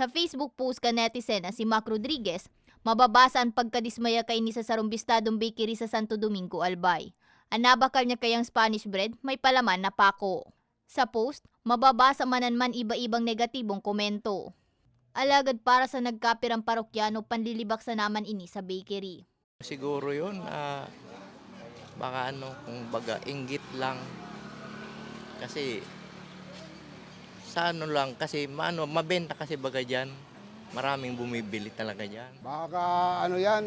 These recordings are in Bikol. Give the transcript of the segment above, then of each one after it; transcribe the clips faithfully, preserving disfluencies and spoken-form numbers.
Sa Facebook post kan netizen na si Mac Rodriguez, mababasa an pagkadismaya kaini sa sarong bistadong bakery sa Santo Domingo, Albay. An nabakal niya kayang Spanish bread, may palaman na pako. Sa post, mababasa man an man iba-ibang negatibong komento. Alagad para sa nagkapirang parokyano, panlilibak sana man ini sa bakery. Siguro yun, ah, baka ano, kung baga, inggit lang. Kasi, sa ano lang, kasi maano, mabenta kasi baga dyan. Maraming bumibili talaga dyan. Baka ano yan,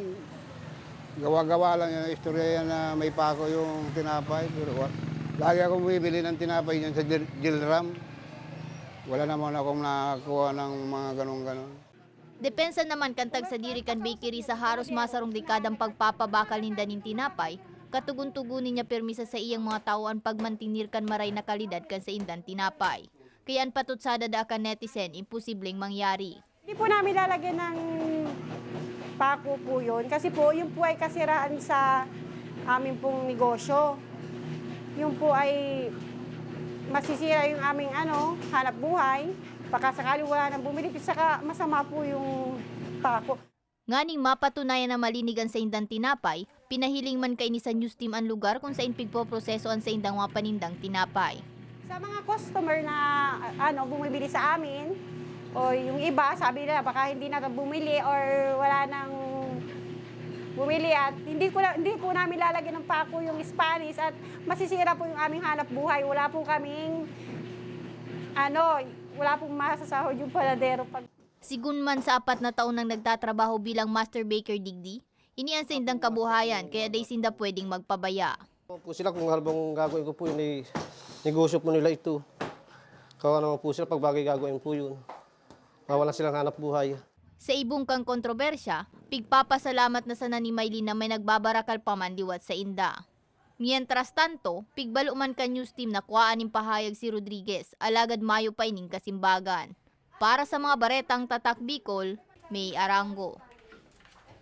gawa-gawa lang yan, istorya yan na may pako yung tinapay. Pero wa- lagi akong bumibili ng tinapay dyan sa Jil- Jilram. Wala naman akong nakakuha ng mga ganong-ganon. Depensa naman kan tagsadiri kan bakery sa haros masarong dekadang pagpapabakal ninda nin tinapay, katugon-tugon niya pirmi sa saiyang mga tawo an pagmantenir kan maray na kalidad kan saindang tinapay. Kaya an patutsada daa kan netizen, imposibleng mangyari. Hindi po namin lalagyan ng pako po yun kasi po yun po ay kasiraan sa amin pong negosyo. Yun po ay masisira yung aming ano, hanap buhay. Baka sakali wala nang bumili, saka masama po yung pako. Nganing mapatunayan na malinig an saindang tinapay, pinahiling man kaini sa news team an lugar kung sain pigpoproseso an saindang mga panindang tinapay. Sa mga customer na ano bumibili sa amin, o yung iba, sabi nila baka hindi na bumili or wala nang bumili at hindi ko na, hindi po namin lalagyan ng pako yung Spanish at masisira po yung aming hanap buhay. Wala po kaming ano, wala pong masasahod yung panadero pag Sigun man sa apat na taon nang nagtatrabaho bilang master baker digdi, ini an saindang kabuhayan kaya dai sinda pwedeng magpabaya. Po sila kung halbang gagawin ko po yun, eh, negosyo po nila ito. Kawa naman po sila pag bagay gagawin po yun. Mawalan silang hanap buhay. Sa ibong kan kontrobersya, pigpapasalamat na sana ni Maylin na may nagbabarakal pa man liwat sainda. Mientras tanto, pigbalo man kan news team na kwaan nin pahayag si Rodriguez, alagad mayo pa ining kasimbagan. Para sa mga baretang Tatak Bicol, May Arango.